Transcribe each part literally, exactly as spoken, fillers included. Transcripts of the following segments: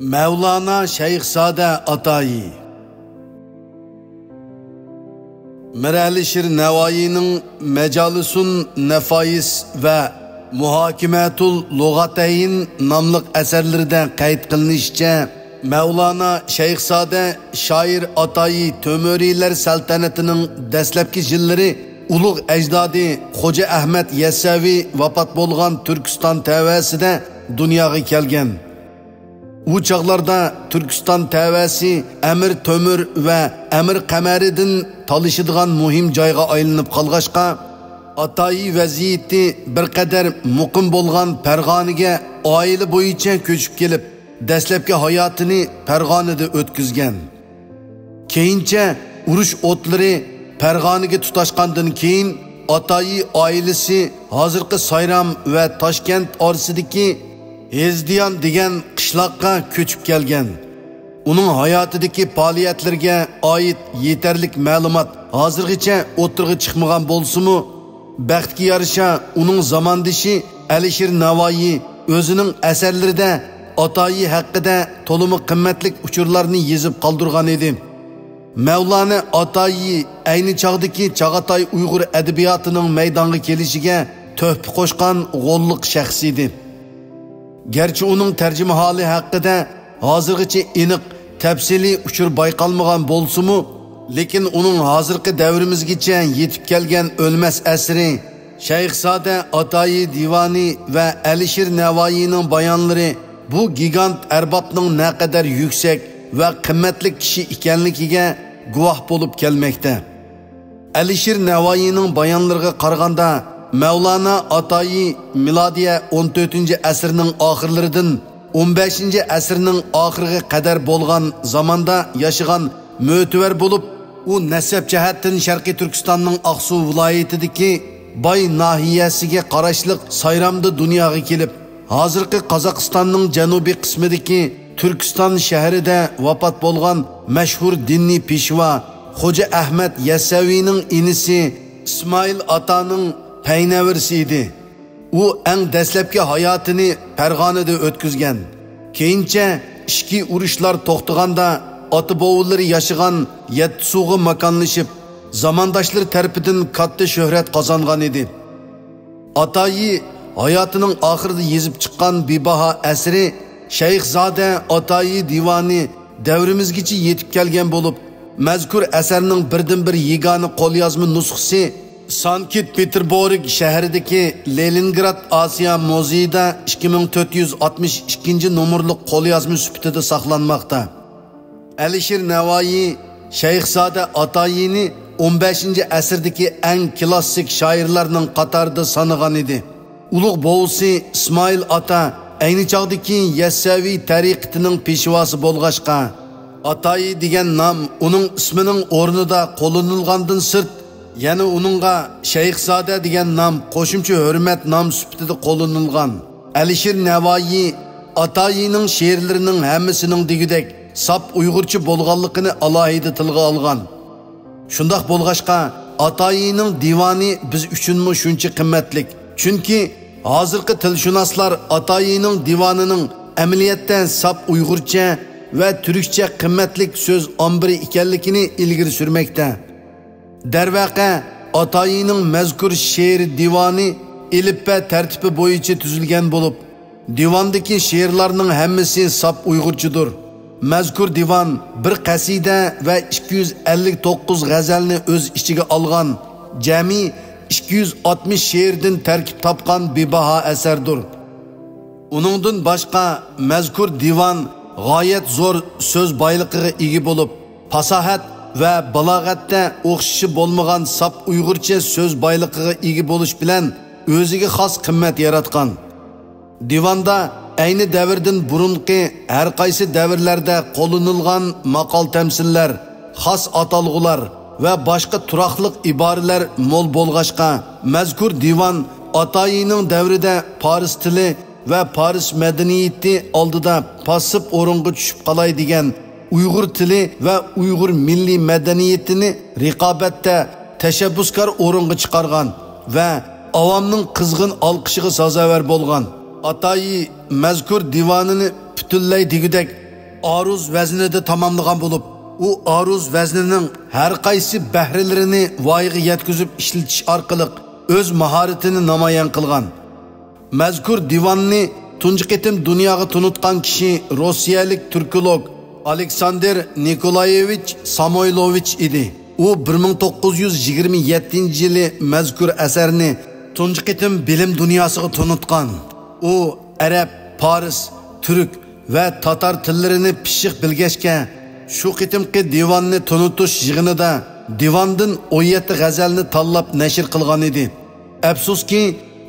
مەۋلانا شەيخزادە ئاتايى. مىر ئەلىشىر نەۋايىنىڭ مەجالىسۇن نەفايىس ۋە مۇھاكىمەتۇل لۇغاتەين ناملىق ئەسەرلىرىدە قەيت قىلىنىشىچە، مەۋلانا شەيخزادە شائىر ئاتايى تۆمۈرىيلەر سەلتەنىتىنىڭ دەسلەپكى يىللىرى ئۇلۇغ ئەجدادى خوجا ئەھمەد يەسسەۋى ۋاپات بولغان تۈركىستان تەۋەسىدە دۇنياغا كەلگەن. ئۇ چاغلاردا تۈركىستان تەۋەسى ئەمىر تۆمۈر ۋە ئەمىر قەمەرىدىن تالىشىدىغان مۇھىم جايغا ئايلىنىپ قالغاچقا، ئاتايى ۋەزىيىتى بىر قەدەر مۇقىم بولغان پەرغانىگە ئائىلە بويىچە كۆچۈپ كېلىپ، دەسلەپكى ھاياتىنى پەرغانىدە ئۆتكۈزگەن. كېيىنچە ئۇرۇش ئوتلىرى پەرغانىگە تۇتاشقاندىن كېيىن، ئاتايى ئائىلىسى ھازىرقى سايرام ۋە تاشكەنت ئارىسىدىكى ھېزدىيان دېگەن قىشلاققا كۆچۈپ كەلگەن. ئۇنىڭ ھاياتىدىكى پائالىيەتلىرىگە ئائىت يېتەرلىك مەلۇمات ھازىرغىچە ئوتتۇرىغا چىقمىغان بولسىمۇ، بەختكە يارىشا، ئۇنىڭ زاماندىشى ئەلىشىر نەۋايى ئۆزىنىڭ ئەسەرلىرىدە ئاتايى ھەققىدە تولىمۇ قىممەتلىك ئۇچۇرلارنى يېزىپ قالدۇرغان ئىدى. مەۋلانا ئاتايى ئەينى چاغدىكى چاغاتاي ئۇيغۇر ئەدەبىياتىنىڭ مەيدانغا كېلىشىگە تۆھپە قوشقان غوللۇق شەخس ئىدى. گەرچە ئۇنىڭ تەرجىمىھالى ھەققىدە ھازىرغىچە ئېنىق، تەپسىلىي ئۇچۇر بايقالمىغان بولسىمۇ، لېكىن ئۇنىڭ ھازىرقى دەۋرىمىزگىچە يېتىپ كەلگەن ئۆلمەس ئەسىرى، شەيخزادە ئاتايى دىۋانى ۋە ئەلىشىر نەۋايىنىڭ بايانلىرى بۇ گىگانت ئەربابنىڭ نەقەدەر يۈكسەك ۋە قىممەتلىك كىشى ئىكەنلىكىگە گۇۋاھ بولۇپ كەلمەكتە. ئەلىشىر نەۋايىنىڭ بايانلىرىغا قارىغاندا، مەۋلانا ئاتايى مىلادىيە ئون تۆتىنچى ئەسىرنىڭ ئاخىرلىرىدىن ئون بەشىنچى ئەسىرنىڭ ئاخىرىغا قەدەر بولغان زاماندا ياشىغان مۆتىۋەر بولۇپ، ئۇ نەسەب جەھەتتىن شەرقىي تۈركىستاننىڭ ئاقسۇ ۋىلايىتىدىكى باي ناھىيەسىگە قاراشلىق سايرامدا دۇنياغا كېلىپ، ھازىرقى قازاقىستاننىڭ جەنۇبىي قىسمىدىكى تۈركىستان شەھىرىدە ۋاپات بولغان مەشھۇر دىنىي پېشۋا خوجا ئەھمەد يەسسەۋىنىڭ ئىنىسى ئىسمائىل ئاتانىڭ پەينەۋىرىسى ئىدى. ئۇ ئەڭ دەسلەپكى ھاياتىنى پەرغانىدە ئۆتكۈزگەن. كېيىنچە ئىچكى ئۇرۇشلار توختىغاندا، ئاتا-بوۋىلىرى ياشىغان يەتتىسۇغا ماكانلىشىپ، زامانداشلىرى تەرىپىدىن كاتتا شۆھرەت قازانغان ئىدى. ئاتايى ھاياتىنىڭ ئاخىرىدا يېزىپ چىققان بىباھا ئەسىرى شەيخزادە ئاتايى دىۋانى دەۋرىمىزگىچە يېتىپ كەلگەن بولۇپ، مەزكۇر ئەسەرنىڭ بىردىنبىر يېگانە قوليازما نۇسخىسى سانكت پېتېربورگ شەھىرىدىكى لېنىنگراد ئاسىيا مۇزېيىدا ئىككى مىڭ تۆت يۈز ئاتمىش ئىككىنچى نومۇرلۇق قوليازما سۈپىتىدە ساقلانماقتا. ئەلىشىر نەۋايى شەيخزادە ئاتايىنى ئون بەشىنچى ئەسىردىكى ئەڭ كلاسسىك شائىرلارنىڭ قاتارىدا سانىغان ئىدى. ئۇلۇغ بوۋىسى ئىسمائىل ئاتا ئەينى چاغدىكى يەسسەۋى تەرىقىتىنىڭ پېشۋاسى بولغاچقا، ئاتايى دېگەن نام ئۇنىڭ ئىسمىنىڭ ئورنىدا قوللىنىلغاندىن سىرت، يەنە ئۇنىڭغا شەيخزادە دېگەن نام قوشۇمچە ھۆرمەت نام سۈپىتىدە قوللىنىلغان. ئەلىشىر نەۋايى ئاتايىنىڭ شېئىرلىرىنىڭ ھەممىسىنىڭ دېگۈدەك ساپ ئۇيغۇرچە بولغانلىقىنى ئالاھىدە تىلغا ئالغان. شۇنداق بولغاچقا، ئاتايىنىڭ دىۋانى بىز ئۈچۈنمۇ شۇنچە قىممەتلىك. چۈنكى ھازىرقى تىلشۇناسلار ئاتايىنىڭ دىۋانىنىڭ ئەمەلىيەتتە ساپ ئۇيغۇرچە ۋە تۈركچە قىممەتلىك سۆز ئامبىرى ئىكەنلىكىنى ئىلگىرى سۈرمەكتە. دەرۋەقە، ئاتايىنىڭ مەزكۇر شېئىر دىۋانى ئېلىپبە تەرتىپى بويىچە تۈزۈلگەن بولۇپ، دىۋاندىكى شېئىرلارنىڭ ھەممىسى ساپ ئۇيغۇرچىدۇر. مەزكۇر دىۋان بىر قەسىدە ۋە ئىككى يۈز ئەللىك توققۇز غەزەلنى ئۆز ئىچىگە ئالغان، جەمئىي ئىككى يۈز ئاتمىش شېئىردىن تەركىب تاپقان بىباھا ئەسەردۇر. ئۇنىڭدىن باشقا، مەزكۇر دىۋان غايەت زور سۆز بايلىقىغا ئىگە بولۇپ، پاساھەت ۋە بالاغەتتە ئوخشىشى بولمىغان ساپ ئۇيغۇرچە سۆز بايلىقىغا ئىگە بولۇش بىلەن ئۆزىگە خاس قىممەت ياراتقان. دىۋاندا ئەينى دەۋردىن بۇرۇنقى ھەر قايسى دەۋرلەردە قوللىنىلغان ماقال-تەمسىللەر، خاس ئاتالغۇلار ۋە باشقا تۇراقلىق ئىبارىلەر مول بولغاچقا، مەزكۇر دىۋان ئاتايىنىڭ دەۋرىدە پارس تىلى ۋە پارس مەدەنىيىتى ئالدىدا پاسسىپ ئورۇنغا چۈشۈپ قالاي دېگەن ئۇيغۇر تىلى ۋە ئۇيغۇر مىللىي مەدەنىيىتىنى رىقابەتتە تەشەببۇسكار ئورۇنغا چىقارغان ۋە ئاۋامنىڭ قىزغىن ئالقىشىغا سازاۋەر بولغان. ئاتايى مەزكۇر دىۋانىنى پۈتۈنلەي دېگۈدەك ئارۇز ۋەزنىدە تاماملىغان بولۇپ، ئۇ ئارۇز ۋەزنىنىڭ ھەر قايسى بەھرىلىرىنى ۋايىغا يەتكۈزۈپ ئىشلىتىش ئارقىلىق ئۆز ماھارىتىنى نامايان قىلغان. مەزكۇر دىۋاننى تۇنجى قېتىم دۇنياغا تونۇتقان كىشى روسىيەلىك تۈركولوگ ئالېكساندىر نىكولايېۋىچ سامويلوۋىچ ئىدى. ئۇ بىر مىڭ توققۇز يۈز يىگىرمە يەتتىنچى يىلى مەزكۇر ئەسەرنى تۇنجى قېتىم بىلىم دۇنياسىغا تونۇتقان. ئۇ ئەرەب، پارس، تۈرك ۋە تاتار تىللىرىنى پىششىق بىلگەچكە، شۇ قېتىمقى دىۋاننى تونۇتۇش يىغىنىدا دىۋاندىن ئون يەتتە غەزەلنى تاللاپ نەشر قىلغان ئىدى. ئەپسۇسكى،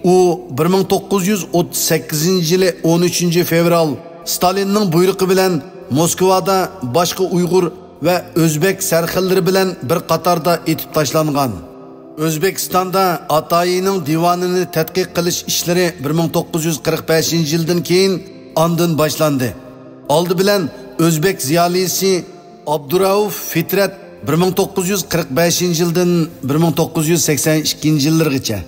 ئۇ بىر مىڭ توققۇز يۈز ئوتتۇز سەككىزىنچى يىلى ئون ئۈچىنچى فېۋرال ستالىننىڭ بۇيرۇقى بىلەن موسكۋادا باشقا ئۇيغۇر ۋە ئۆزبەك سەرخىللىرى بىلەن بىر قاتاردا ئېتىپ تاشلانغان. ئۆزبېكىستاندا ئاتايىنىڭ دىۋانىنى تەتقىق قىلىش ئىشلىرى بىر مىڭ توققۇز يۈز قىرىق بەشىنچى يىلدىن كېيىن ئاندىن باشلاندى. ئالدى بىلەن ئۆزبەك زىيالىيسى ئابدۇرائۇف فىترەت بىر مىڭ توققۇز يۈز قىرىق بەشىنچى يىلدىن بىر مىڭ توققۇز يۈز سەكسەن ئىككىنچى يىللىرىغىچە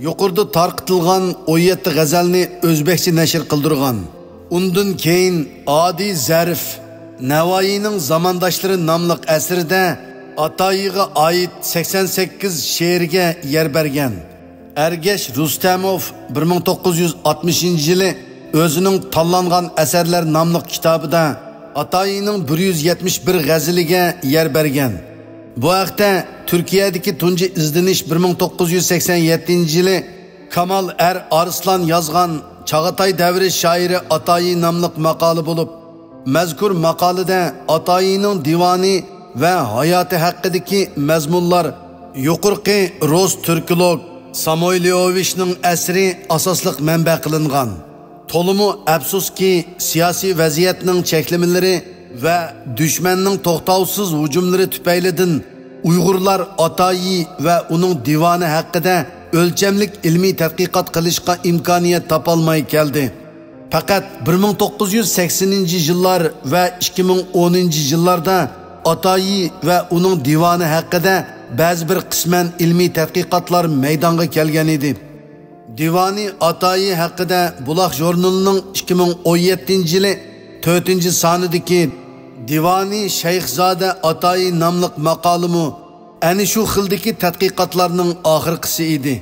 يۇقىرىدا تارقىتىلغان ئون يەتتە غەزەلنى ئۆزبەكچە نەشر قىلدۇرغان. ئۇندىن كېيىن ئادى زەرىف نەۋايىنىڭ زامانداشلىرى ناملىق ئەسىرىدە ئاتايىغا ئائىت سەكسەن سەككىز شېئىرگە يەر بەرگەن. ئەرگەش رۇستەموف بىر مىڭ توققۇز يۈز ئاتمىشىنچى يىلى ئۆزىنىڭ تاللانغان ئەسەرلەر ناملىق كىتابىدا ئاتايىنىڭ بىر يۈز يەتمىش بىر غەزىلىگە يەر بەرگەن. بۇ ھەقتە تۈركىيەدىكى تۇنجى ئىزدىنىش بىر مىڭ توققۇز يۈز سەكسەن يەتتىنچى يىلى كامال ئەر ئارسلان يازغان چاغاتاي دەۋرى شائىرى ئاتايى ناملىق ماقالە بولۇپ، مەزكۇر ماقالىدە ئاتايىنىڭ دىۋانى ۋە ھاياتى ھەققىدىكى مەزمۇنلار يۇقىرىقى رۇس تۈركولوگ سامويلوۋىچنىڭ ئەسىرى ئاساسلىق مەنبە قىلىنغان. تولىمۇ ئەپسۇسكى، سىياسىي ۋەزىيەتنىڭ چەكلىمىلىرى ۋە دۈشمەننىڭ توختاۋسىز ھۇجۇملىرى تۈپەيلىدىن ئۇيغۇرلار ئاتايى ۋە ئۇنىڭ دىۋانى ھەققىدە ئۆلچەملىك ئىلمىي تەتقىقات قىلىشقا ئىمكانىيەت تاپالماي كەلدى. پەقەت بىر مىڭ توققۇز يۈز سەكسىنىنچى يىللار ۋە ئىككى مىڭ ئونىنچى يىللاردا ئاتايى ۋە ئۇنىڭ دىۋانى ھەققىدە بەزى بىر قىسمەن ئىلمىي تەتقىقاتلار مەيدانغا كەلگەن ئىدى. دىۋانى ئاتايى ھەققىدە بۇلاق ژۇرنىلىنىڭ ئىككى مىڭ ئون يەتتىنچى يىلى تۆتىنچى سانىدىكى دىۋانى شەيخزادە ئاتايى ناملىق ماقالىمۇ ئەنە شۇ خىلدىكى تەتقىقاتلارنىڭ ئاخىرقىسى ئىدى.